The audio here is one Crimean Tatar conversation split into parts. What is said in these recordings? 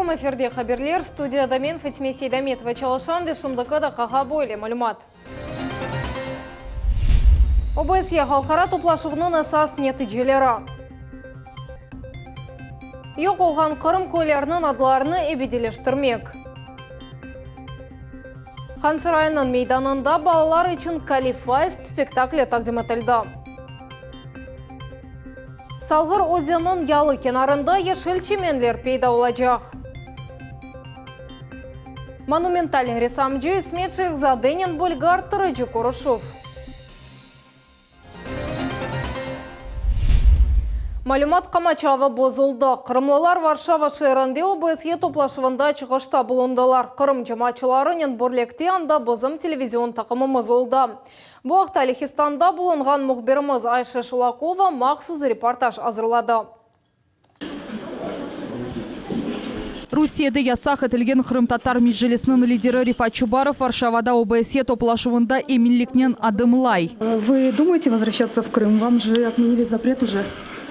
aleyküm, efirde haberler, studiyada men, Fatime Seydametova çalışam ve şimdiki daqqağa böyle malümat. OBSYE halqara toplaşuvınıñ esas neticeleri. Yoq olğan Qırım köyleriniñ adlarını ebedileştirmek. Han sarayınıñ meydanında balalar içün Kalifayst spektakli taqdim etildi. Salğır özenniñ yalı kenarında yeşil çimenler peyda olacaq. Monumental ressamcı İsmet Şeyhzadenen bilgi arttırıcı körüşüv. Malümat qamaçavı bozuldı. Qırımlılar Varşava şeerinde OBSYE toplaşuvında çıqışta bulundılar. Qırım cemaatçılarınen birlikte anda bizim televizion taqımımız oldı. Bu aqta Lehistanda bulunğan mühbirimiz Ayşe Şulakova mahsus reportaj azırladı. Rusiyede yasaq etilgen Qırımtatar Meclisiniñ lideri Refat Çubarov Varşavada OBSYE toplaşuvında eminliknen adımlay. Вы думаете возвращаться в Крым? Вам же отменили запрет уже.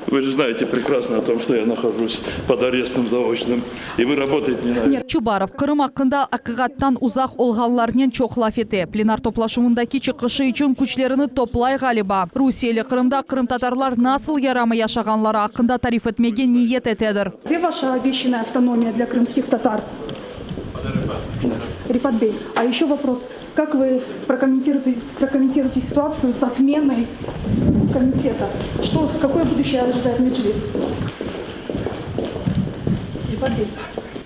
Вы же знаете прекрасно о том, что я нахожусь под арестом заочным, и вы работать не на. Çubarov, Qırım aqqında aqiqattan uzaq olğanlarnen çoq laf ete. Plenar toplaşuvındaki çıqışı içün küçlerini toplay, ğaliba. Rusiyeli Qırımda qırımtatarlar nasıl yaramay yaşağanları aqqında tarif etmege niyet etedir. Gde vaşa obeşçanaya avtonomiya dlâ krımskih tatar? Refat bey, a eşö vopros, kak vı prokommentiruyete situatsiyu s otmenoy komiteta? Çto, kakoye buduşçeye ojidayet Meclis? Refat bey.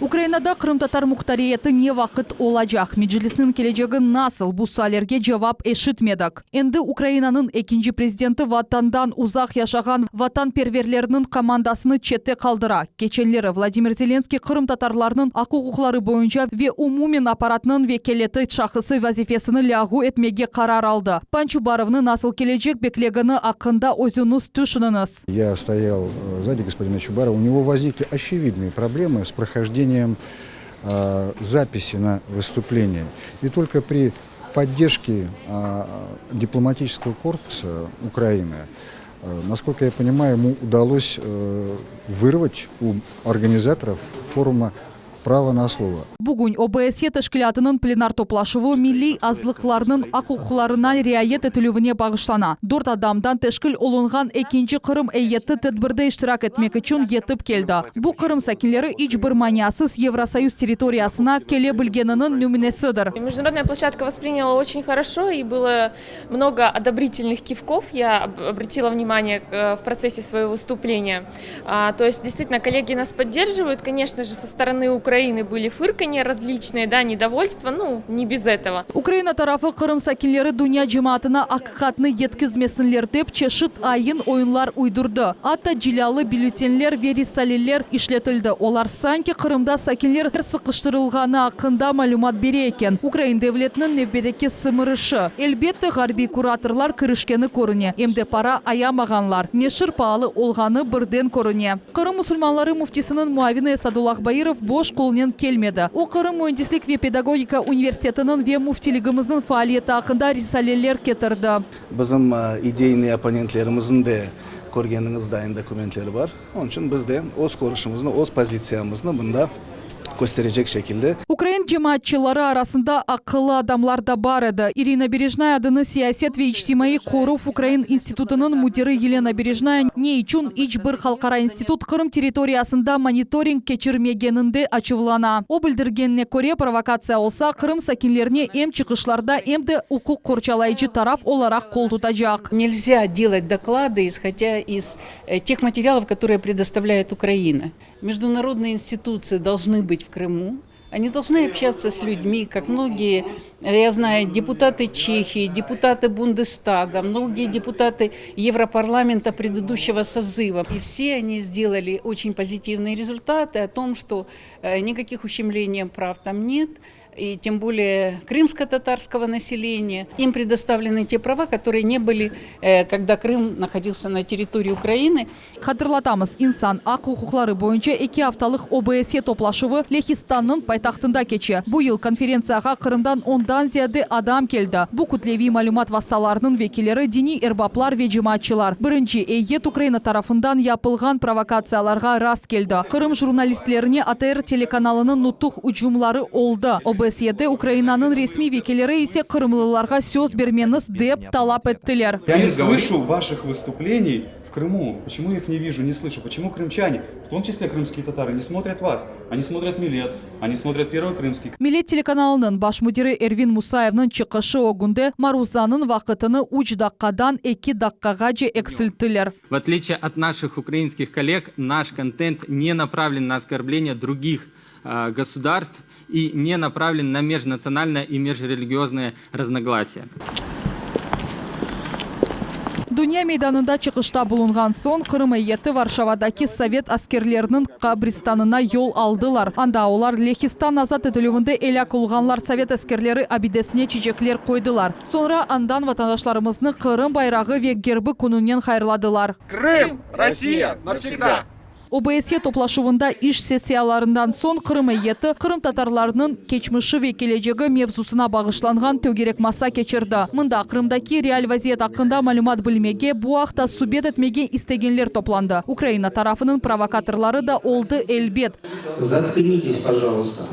Ukrainada qırımtatar muhtariyeti ne vaqıt olacaq, Meclisniñ kelecegi nasıl, bu suallerge cevap eşitmedik. Endi Ukrainanıñ ekinci prezidenti Vatandan uzaq yaşağan vatanperverlerniñ komandasını çette qaldıra. Keçenleri Vladimir Zelenskiy qırımtatarlarnıñ aq-uquqları boyunca ve umumen apparatnıñ vekâleti şahısı vazifesini lâğu etmege qarar aldı. Pançubarovnı nasıl kelecek beklegeni aqqında özüñiz tüşüniñiz. Ya stoyal szaди gospodina Çubarova, u nego voznikli oçevidnıye problemı s prohojdeniyem zapisi na vıstupleniye. I tolko pri podderjke diplomatического korpusa Ukraины, naskolko ya ponimayu, emu udalось vırvat u organizatorov foruma pravo na slovo. Bugün OBSYE teşkilâtınıñ plenar toplaşuvı milliy azlıqlarnıñ aq-uquqlarına riayet etilüvine bağışlana. Dört adamdan teşkil olunğan ekinci Qırım eyyeti tedbirde iştirak etmek içün yetip keldi. Bu, Qırım sakinleri iç bir maniasız Yevrosoyuz territoriyasına kele bilgeniniñ nümünesidir. Международная площадка восприняла очень хорошо и было много одобрительных кивков, я обратила внимание в процессе своего выступления. То есть, действительно, коллеги нас поддерживают. Конечно же, со стороны Украины были фырканья различные, да, недовольство, ну, не без этого. Ukraina tarafı Qırım sakinleri dünya cemaatına aqiqatnı yetkizmesinler dep, çeşit ayın-oyunlar uydurdı. Atta cilâlı bülletenler ve risaleler işletildi, olar sanki Qırımda sakinler sıqıştırılğanı aqqında malümat bere eken. Ukrain devletiniñ nevbetteki sımarışı. Elbette, ğarbiy kuratorlar kirişkeni körüne, em de para ayamağanlar. Neşir paalı olğanı birden körüne. Qırım musulmanları müftisiniñ muavini Esadullah Bairov boş qolnen kelmedi. O, Qırım müendislik ve pedagogika universitetiniñ ve müftiligimizniñ faaliyeti aqqında risaleler ketirdi. Bizim ideynıy opponentlerimizniñ de körgeniñiz dayın dokumentleri bar. Onıñ içün biz de öz körüşimizni, öz pozitsiyamıznı bunda kösterecek şekilde. Ukrain cemaatçıları arasında aqıllı adamlar da bar edi. İrina Berejnaya adını siyaset ve içtimaiy qoruv ukrain institutınıñ müdiri Yelena Berejnaya ne içün iç bir halqara institut Qırım territoriyasında monitoring keçirmegeninde açuvlana. O bildirgenine köre, provokatsiya olsa, Qırım sakinlerine em çıqışlarda, em de uquq qorçalayıcı taraf olaraq qol tutacaq. Nelzâ delat doklady, ishodâ iz Тех материалов, которые предоставляет Украина. Международные институции должны быть в Крыму. Они должны общаться с людьми, как многие, я знаю, депутаты Чехии, депутаты Бундестага, многие депутаты Европарламента предыдущего созыва. И все они сделали очень позитивные результаты о том, что никаких ущемлений прав там нет. и тем более крымско-татарского населения. Им предоставлены те права, которые не были, э, когда Крым находился на территории Украины. Hatırlatamız, insan aq-uquqları boyunca eki aftalıq OBSE toplaşuvı Lehistannıñ paytahtında keçe. Bu yıl konferentsiyağa Qırımdan ondan ziyade adam keldi. Bu kütleviy malümat vastalarınıñ vekilleri, diniy erbaplar ve cemaatçılar. Birinci eyyet Ukraina tarafından yapılğan provokatsiyalarğa rast keldi. Qırım jurnalistlerine ATR telekanalınıñ nutuq ücümları oldı. OBSYede Ukrainanıñ resmiy vekilleri ise qırımlılarğa söz bermeñiz dep talap ettiler. Я не слышу ваших выступлений в Крыму. Почему я их не вижу, не слышу? Почему крымчане, в том числе крымские татары, не смотрят вас? Они смотрят Милет, они смотрят Первый Крымский. Millet telekanalınıñ baş müdiri Ervin Musayevniñ çıqışı ögünde maruzanıñ vaqıtını üç daqqadan eki daqqağace eksilttiler. В отличие от наших украинских коллег, наш контент не направлен на оскорбление других государств и не направлен на межнациональное и межрелигиозное разногласия. Dünya meydanında çıqışta bulunğan soñ, Qırım eyyeti Varşavadaki sovet askerleriniñ qabristanına yol aldılar. Anda olar Lehistan azat etilüvinde elâk olğanlar sovet askerleri abidesine çiçekler qoydılar. Soñra andan vatandaşlarımıznı Qırım bayrağı ve gerbi kününen hayırladılar. Krım, Россия, навсегда! OBSE toplaşuvında iş sessiyalarından soñ Qırım eyyeti qırımtatarlarnıñ keçmişi ve kelecegi mevzusına bağışlanğan tögerek masa keçirdi. Mında Qırımdaki real vaziyet aqqında malümat bilmege, bu aqta subet etmege istegenler toplandı. Ukraina tarafınıñ provokatorları da oldı, elbet. Zatknites, pojaloysta.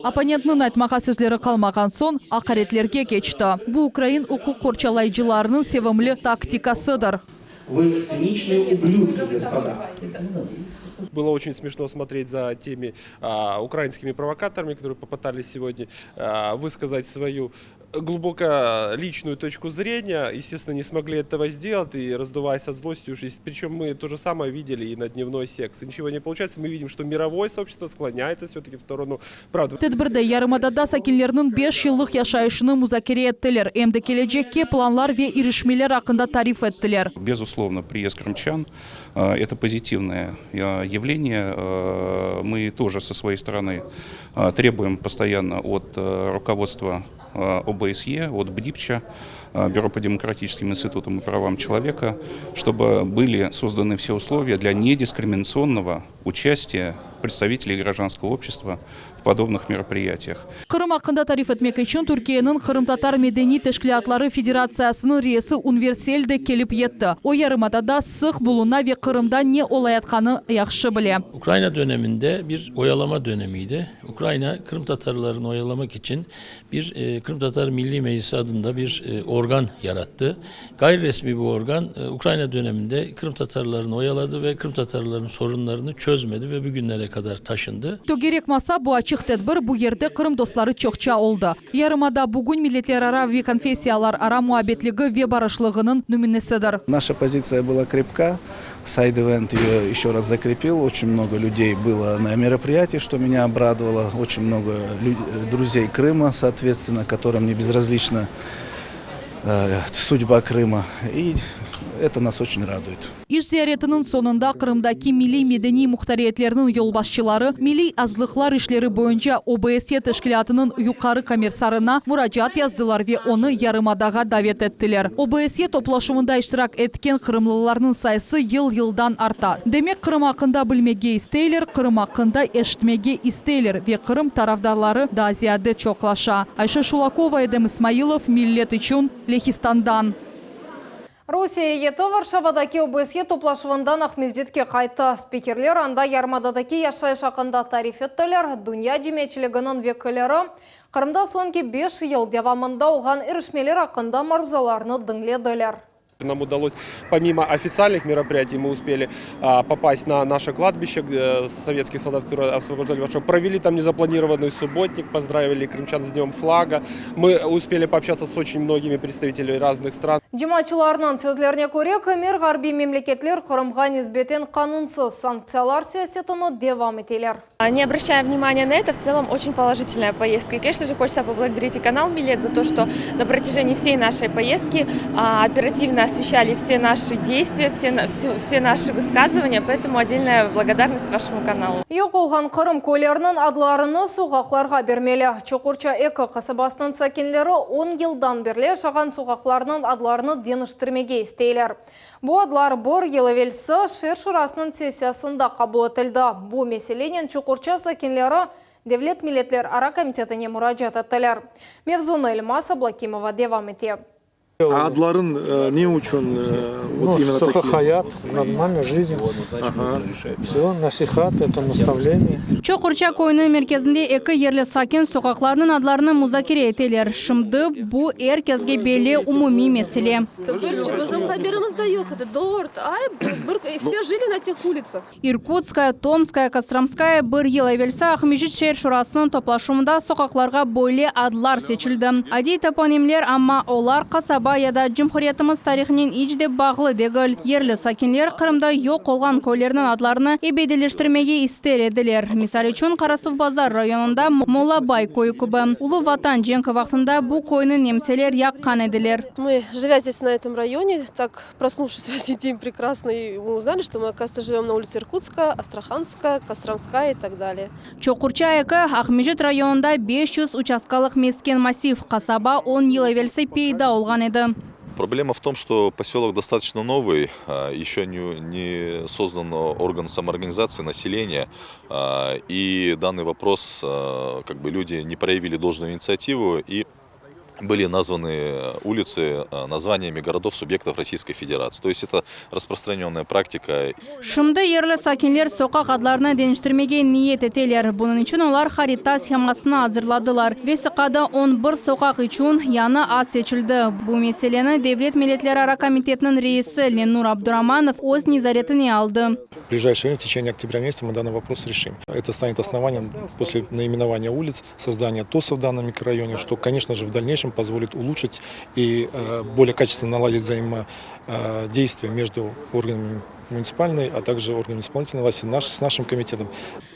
Opponentniñ aytmağa sözleri qalmağan soñ, aqaretlerge keçti. Bu ukrain uquq qorçalayıcılarınıñ sevimli taktikasıdır. Вы циничные ублюдки, господа. Было очень смешно смотреть за теми а, украинскими провокаторами, которые попытались сегодня а, высказать свою глубоко личную точку зрения. Естественно, не смогли этого сделать и раздуваясь от злости уж. Причем мы то же самое видели и на дневной секции. Ничего не получается. Мы видим, что мировое сообщество склоняется все-таки в сторону правды. Tedbirde yarımadada sakinlerniñ beş yıllıq yaşayışını muzakere ettiler, em de kelecekke planlar ve irişmeler aqqında tarif ettiler. Безусловно, приезд крымчан – это позитивное явление. Мы тоже со своей стороны требуем постоянно от руководства ОБСЕ, от БДИПЧа, Бюро по демократическим институтам и правам человека, чтобы были созданы все условия для недискриминационного участия представителей гражданского общества в подобных мероприятиях. Qırım aqqında tarif etmek içün Türkiyeniñ Qırımtatar medeniy teşkilâtları federatsiyasınıñ reisi Ünver Sel de kelip yetti. O, yarımadada sıq buluna ve Qırımda ne olayatqanı yahşı bile. Ukraina döneminde bir oyalama dönemiydi. Ukraina Kırım Tatarlarını oyalamak içün bir Kırım Tatar Milliy Meclisi adında bir organ yarattı. Gayri resmiy bu organ Ukraina döneminde Kırım Tatarlarını oyaladı ve Kırım Tatarlarınıñ sorunlarını çözmedi ve bugünlere qadar taşındı. Tögerek masa bu açıq tedbir, bu yerde Qırım dostları çoqça oldı. Yarımada bugün milletlerara ve konfessiyalarara muabbetligi ve barışlığınıñ nümünesidir. Наша позиция была крепка. Сайд-ивент ее еще раз закрепил. Очень много людей было на мероприятии, что меня обрадовало. Очень много друзей Крыма, соответственно, которым не безразлична судьба Крыма. И это нас очень радует. İş ziyaretiniñ soñunda Qırımdaki milliy-medeniy muhtariyetlerniñ yolbaşçıları Milliy azlıqlar işleri boyunca OBSE teşkilâtınıñ Yuqarı komissarına muracaat yazdılar ve onı yarımadağa davet ettiler. OBSE toplaşuvında iştirak etken qırımlılarnıñ sayısı yıl-yıldan arta. Demek, Qırım aqqında bilmege isteyler, Qırım aqqında eşitmege isteyler ve Qırım tarafdarları daa ziyade çoqlaşa. Ayşe Şulakova, Edem İsmailov, Millet içün, Lehistandan. Rusiye eyyeti Varşavadaki OBSE toplaşuvından Aqmescitke qayttı. Spikerler anda yarımadadaki yaşayış aqqında tarif ettiler, dünya cemiyetçiliginiñ vekilleri Qırımda soñki beş yıl devamında olğan irişmeler aqqında maruzalarnı diñlediler. Нам удалось, помимо официальных мероприятий, мы успели попасть на наше кладбище советских солдат, которые освобождали Варшаву. Провели там незапланированный субботник, поздравили крымчан с Днем флага. Мы успели пообщаться с очень многими представителями разных стран. Cemaatçılarnıñ sözlerine köre, kimer ğarbiy memleketler Qırımğa nisbeten qanunsız sanktsiyalar siyasetini devam eteler. Не обращая внимания на это, в целом очень положительная поездка. И, конечно же, хочется поблагодарить и канал «Милет» за то, что на протяжении всей нашей поездки оперативно. освещали все наши действия, все, все наши высказывания, поэтому отдельная благодарность вашему каналу. Yoq olğan Qırım köyleriniñ adlarını soqaqlarğa bermeli. Çoqurça 2 qasabasınıñ sakinleri on yıldan berli yaşağan soqaqlarnıñ adlarını deñiştirmege isteyler. Bu adlar bir yıl evelsi şeer şurasınıñ sessiyasında qabul etildi. Bu meselenen Çoqurça sakinleri Devlet milletlerara komitetine muracaat ettiler. Mevzunı Elmaz Ablâkimova devam ete. Adların ne içün вот именно такие? Hayat, нормальная жизнь. Все, nasihat, это наставление. Çoqurça köyüniñ merkezinde eki yerli sakin soqaqlarnıñ adlarını muzakere eteler. Şimdi bu er kesge belli umumiy mesele. Bizim haberimiz de yoq edi. Dört ay bir все жили на тех улицах. Irkutskaya, Tomskaya, Kostromskaya bir yıl evelsi Aqmescit şeer şurasınıñ toplaşuvında soqaqlarğa böyle adlar seçildi. Adiy toponimler, amma olar qasaba ya da cumhuriyetimiz tarihınen iç de bağlı degil. Yerli sakinler Qırımda yoq olğan köylerniñ adlarını ebediyleştirmege ister ediler. Misal içün, Qarasuvbazar rayonında Mollabay köyü kibi. Ulu Vatan cenki vaqtında bu köyni nemseler yaqqan ediler. Мы, живя здесь, на этом районе, так проснувшись в один день прекрасный, мы узнали, что мы, оказывается, живем на улице Иркутская, Астраханская, Костромская и так далее. Çoqurça 2, Aqmescit rayonında 500 uçastkalıq mesken massiv, qasaba 10 yıl evelsi peyda olğan edi. Проблема в том, что поселок достаточно новый, еще не, не создан орган самоорганизации населения, и данный вопрос, как бы люди не проявили должную инициативу и были названы улицы названиями городов субъектов Российской Федерации. То есть это распространенная практика. Şimdi yerli sakinler soqaq adlarını deñiştirmege niyet eteler. Bunıñ içün olar harita shemasını azırladılar. Vesiqada 11 soqaq içün yañı ad seçildi. Bu meseleni Devlet milletlerara komitetiniñ reisi Lenur Abduramanov öz nezaretine aldı. В ближайшее время, в течение октября месяца, мы данный вопрос решим. Это станет основанием после наименования улиц, создания ТОСа в данном микрорайоне, что, конечно же, в дальнейшем позволит улучшить и более качественно наладить взаимодействие между органами муниципальной, а также органами исполнительной власти наш, с нашим комитетом.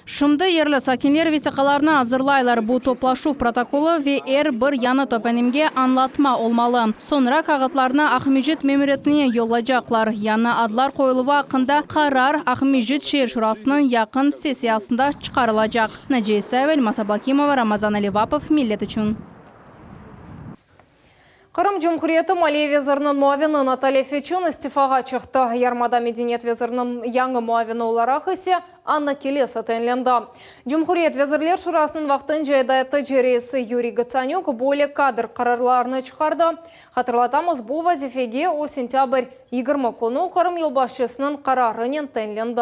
Şimdi yerli sakinler vesiqalarnı azırlaylar. Bu toplaşuv protokolı ve er bir yañı toponimge añlatma olmalı. Soñra kâğıtlarnı Aqmescit memuriyetine yollaycaqlar. Yañı adlar qoyuluvı aqqında qarar Aqmescit şeer şurasınıñ yaqın sessiyasında çıqarılacaq. Naciye İsayeva, Elmaz Ablâkimova, Ramazan Alivapov, Millet içün. Qırım Cumhuriyeti Maliye veziriniñ muavini Natalya Feçun istifağa çıqtı. Yarımada medeniyet veziriniñ yañı muavini olaraq ise Anna Kelesa tayinlendi. Cumhuriyet Vezirler Şurasınıñ vaqtınca idaetici reisi Yuriy Gotsanük böyle kadr qararlarını çıqardı. Hatırlatamız, bu vazifege o sentâbr 20 künü Qırım yolbaşçısınıñ qararınen tayinlendi.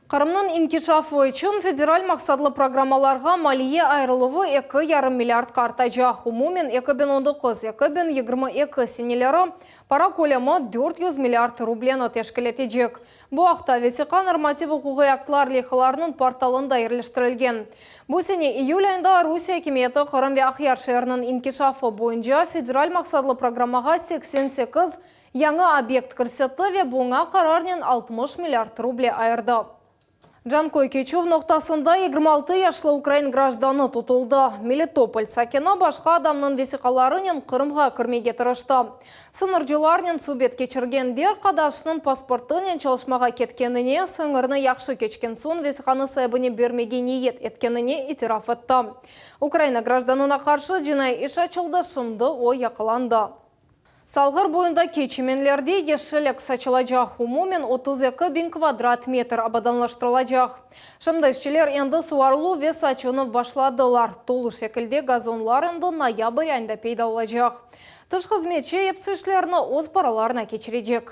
Qırımnıñ inkişafı içün federal maqsatlı programmalarğa maliye ayırıluvı 2,5 milliardqa artacaq. Umumen 2019-2022 seneleri para kölemi 400 milliard rubleni teşkil etecek. Bu aqta vesiqa normativ-uquqiy aktlar leyhalarınıñ portalında yerleştirilgen. Bu sene iyül ayında Rusiye akimiyeti Qırım ve Aqyar şeeriniñ inkişafı boyunca federal maqsatlı programmağa 88 yañı obyekt kirsetti ve buña qararnen 60 milliard ruble ayırdı. Canköy keçüv noqtasında 26 yaşlı ukrain grajdanı tutuldı. Melitopol sakini başqa adamnıñ vesiqalarınen Qırımğa kirmege tırıştı. Sıñırcılarnen subet keçirgende arqadaşınıñ pasportınen çalışmağa ketkenine, sıñırnı yahşı keçken soñ vesiqanı saibine bermege niyet etkenine itiraf etti. Ukraina grajdanına qarşı cinaiy iş açıldı, şimdi o yaqalandı. Salğır boyundaki çimenlerde yeşillik saçılacaq, umumen 32 biñ kvadrat metr abadanlaştırılacaq. Şimdi işçiler endi suvarıluv ve saçuvnı başladılar. Tolu şekilde gazonlar endi noyabr ayında peyda olacaq. Tış hızmetçi episi işlerni öz paralarına keçirecek.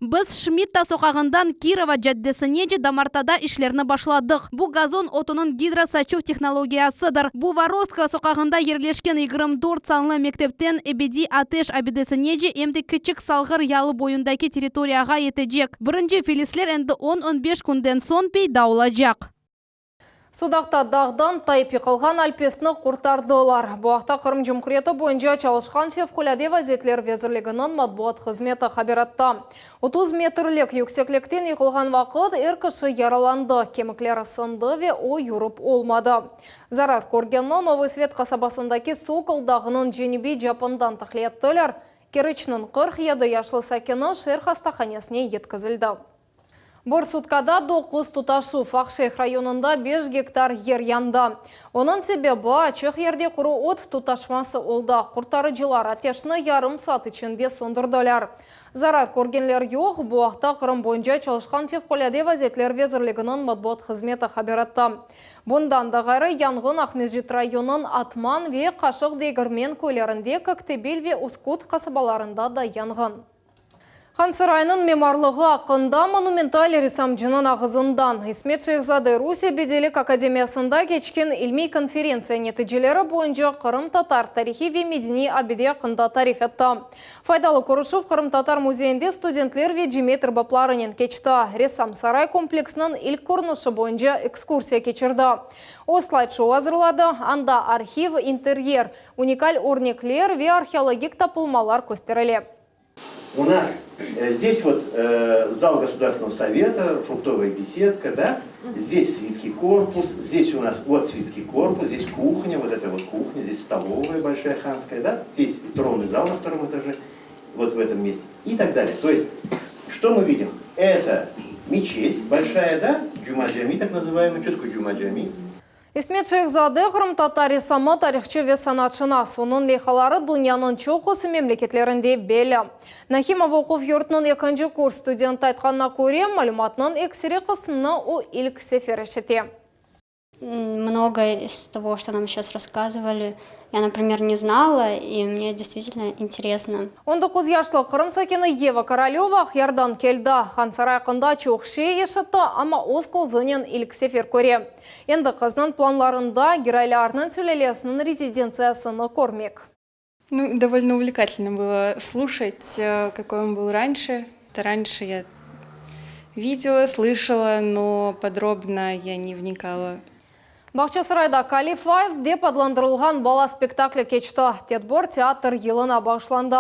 Biz Şmidta soqağından Kirova caddesinece damartada işlerni başladıq. Bu gazon otunıñ gidrosaçuv tehnologiyasıdır. Bu Vorovskogo soqağında yerleşken 24 sanlı mektepten Ebediy ateş abidesinece em de Kiçik Salğır yalı boyundaki territoriyağa yetecek. Birinci filisler endi on-on beş künden soñ peyda olacaq. Sudaqta dağdan tayıp yıqılğan alpistni qurtardılar. Bu aqta Qırım Cumhuriyeti boyunca çalışqan Fevqulâde vaziyetler vezirliginiñ matbuat hızmeti haber etti. 30 metrlik yükseklikten yıqılğan vaqıt er kişi yaralandı, kemikleri sındı ve o yürip olmadı. Zarar körgenni Novıy Svet qasabasındaki Sokol dağınıñ cenübiy capından tahliye ettiler. Keriçniñ 47 yaşlı sakini şeer hastahanesine yetkizildi. Bir sutkada doquz tutaşuv, Aqşeyh rayonında beş gektar yer yandı. Onıñ sebebi, açıq yerde quru ot tutaşması oldı. Qurtarıcılar ateşni yarım saat içinde söndürdiler. Zarar körgenler yoq. Bu aqta Qırım boyunca çalışqan Fevqulâde vaziyetler vezirliginiñ matbuat hızmeti haber etti. Bundan da ğayrı, yanğın Aqmescit rayonınıñ Atman ve Qaşıq Degirmen köylerinde, Köktebel ve Üsküt qasabalarında da yanğın. Hansaraynıñ mimarlığı aqqında monumental ressamcınıñ ağızından, İsmet Şehzade Rusiye Bediilik akademiyasında keçken ilmiy konferentsiya neticeleri boyunca qırımtatar tarihiy ve medeniy abide aqqında tarif etti. Faydalı körüşüv Qırımtatar müzeyinde studentler ve cemiyet erbaplarınen keçti. Ressam saray kompleksiniñ ilk körünişi boyunca ekskursiya keçirdi. O, slayd-şou azırladı, anda arhiv, interyer, unikal örnekler ve arheologik tapılmalar kösterile. U nas zdесь vot zal Gosudarstvennogo soveta, fruktovaya besedka, da, zdесь svitskiy korpus, zdесь u nas vot svitskiy korpus, zdесь kuhnya, vot eto vot kuhnya, zdесь stolovaya bolşaya hanskaya, da, zdесь tronnyy zal na vtorom etaje, vot v etom meste i tak dalее. To est, çto mı vidim? Eto meçet bolşaya, da, Cuma cami tak nazıvaemaya, çto takoye Cuma cami? İsmet Şehzade, qırımtatar ressamı, tarihçı ve sanatşınas. Onıñ leyhaları dünyanıñ çoqusı memleketlerinde belli. Nahimov oquv yurtunıñ ekinci kurs studenti aytqanına köre, malümatnıñ ekseri qısmını o ilk sefer eşite. Mnogoe iz togo, çto nam seyças rasskazıvali, ya, naprimer, ne znala, i mne deystvitelno interesno. 19 yaşlı Qırım sakini Yeva Koroleva Aqyardan keldi. Hansaray aqqında çoq şey eşitti, amma öz közünen ilk sefer köre. Endi qıznıñ planlarında Giraylarnıñ sülâlesiniñ rezidentsiyasını körmek. Nu, dovolno увлекательно было слушать, какой он был раньше. Это раньше я видела, слышала, но подробно я не вникала. Bağçasarayda Kalif Ayz dep adlandırılğan bala spektakli keçti. Tedbir teatr yılına bağışlandı.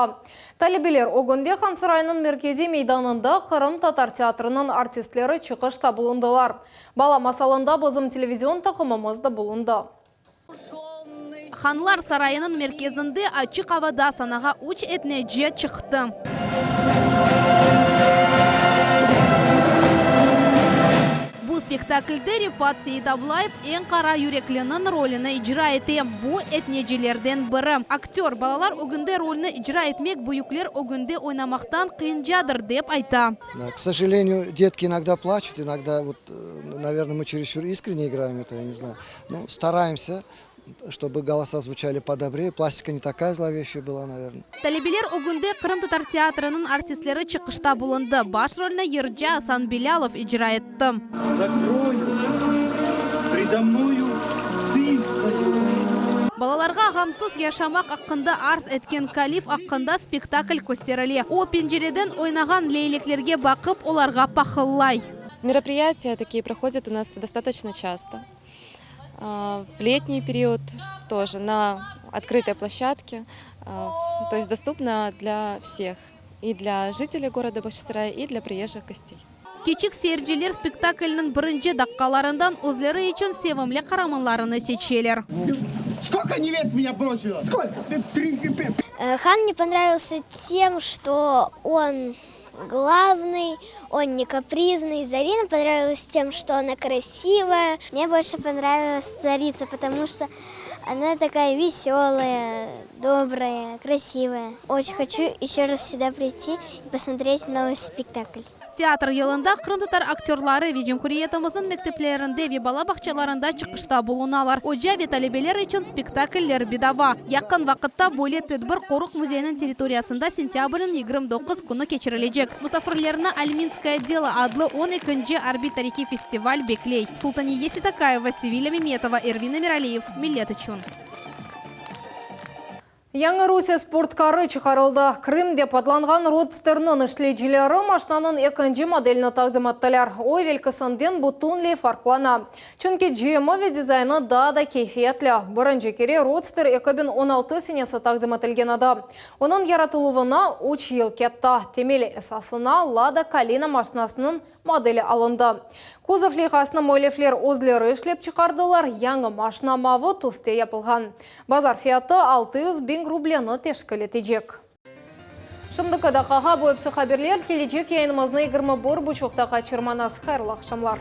Talebeler ögünde Hansaraynıñ merkeziy meydanında qırımtatar teatriniñ artistleri çıqışta bulundılar. Bala masalında bizim televizion taqımımız da bulundı. Hanlar sarayınıñ merkezinde açıq avada sanağa üç etneci çıqtı. Bu spektaklde Refat Seitablayev eñ qara yürekliniñ rolüni icra ete. Bu, etnecilerden biri. Aktör, balalar ögünde rolni icra etmek büyükler ögünde oynamaqtan qıyıncadır, dep ayta. K sojaleniyu, detki inogda plaçut, inogda, vot, naverno, mı çeresçur iskrenne igraem eto, ya ne znayu. Nu, staraemsâ, ştobı golosa zvuçali podobree, plastika ne takaya zloveşçaya byla, naverno. Talebeler ögünde Qırımtatar teatriniñ artistleri çıqışta bulundı. Baş rolni yırcı Asan Bilâlov icra etti. Zakroyu predo mnoyu tı vstayoş. Balalarğa ğamsız yaşamaq aqqında arz etken Kalif aqqında spektakl kösterile. O, pencereden oynağan leyleklerge baqıp, olarğa pahıllay. Meropriyatiya takiye prohodят u nas dostatoçno çasto. V letniy period тоже na otkrıtoy ploşçadke, to est dostupno dlâ vseh, i dlâ jiteley goroda Bağçasaraya, i dlâ priezjih gostey. Kiçik seyirciler spektaklniñ birinci daqqalarından özleri içün sevimli qaramanlarını seçeler. Skolko nevest menya brosilo? Skolko? Tri, pet. Han mne ponravilsâ tem, çto on glavnıy, on ne kapriznıy. Zarina ponravilas tem, çto ona krasivaya. Mne bolşe ponravilas tsaritsa, potomu çto ona takaya veselaya, dobraya, krasivaya. Oçen hoçu eşe raz süda priyti i posmotret novıy spektakl. Teatr yılında qırımtatar aktörları ve cumhuriyetimizniñ mekteplerinde ve bala bağçalarında çıqışta bulunalar. Oca ve talebeler içün spektakller bedava. Yaqın vaqıtta böyle tedbir Qoruq müzeyiniñ territoriyasında sentâbrniñ 29 künü keçirilecek. Musafirlerni Alminskoye delo adlı on ekinci arbiy-tarihiy festival bekley. Sultaniye Seytakayeva, Sevilâ Memetova, Ervin Emiraliyev, Millet içün. Yañı Rusiye sportkarı çıqarıldı. Krım dep adlanğan rodsterniñ işleyicileri maşnanıñ ekinci modelini taqdim ettiler. O, evelkisinden bütünley farqlana. Çünki cemi ve dizaynı daa da keyfiyetli. Birinci kere rodster 2016 senesi taqdim etilgen edi. Onıñ yaratıluvına üç yıl ketti. Temel esasına Lada Kalina maşnasınıñ Modeli alındı. Kuzov leyhasını müellifler özleri işlep çıqardılar, yañı maşna mavı tüste yapılğan. Bazar fiyatı 600 biñ rubleni teşkil etecek. Şimdiki daqqağa bu episi haberler. Kelecek yayınımıznı 21 buçuqta qaçırmañız. Hayırlı aqşamlar.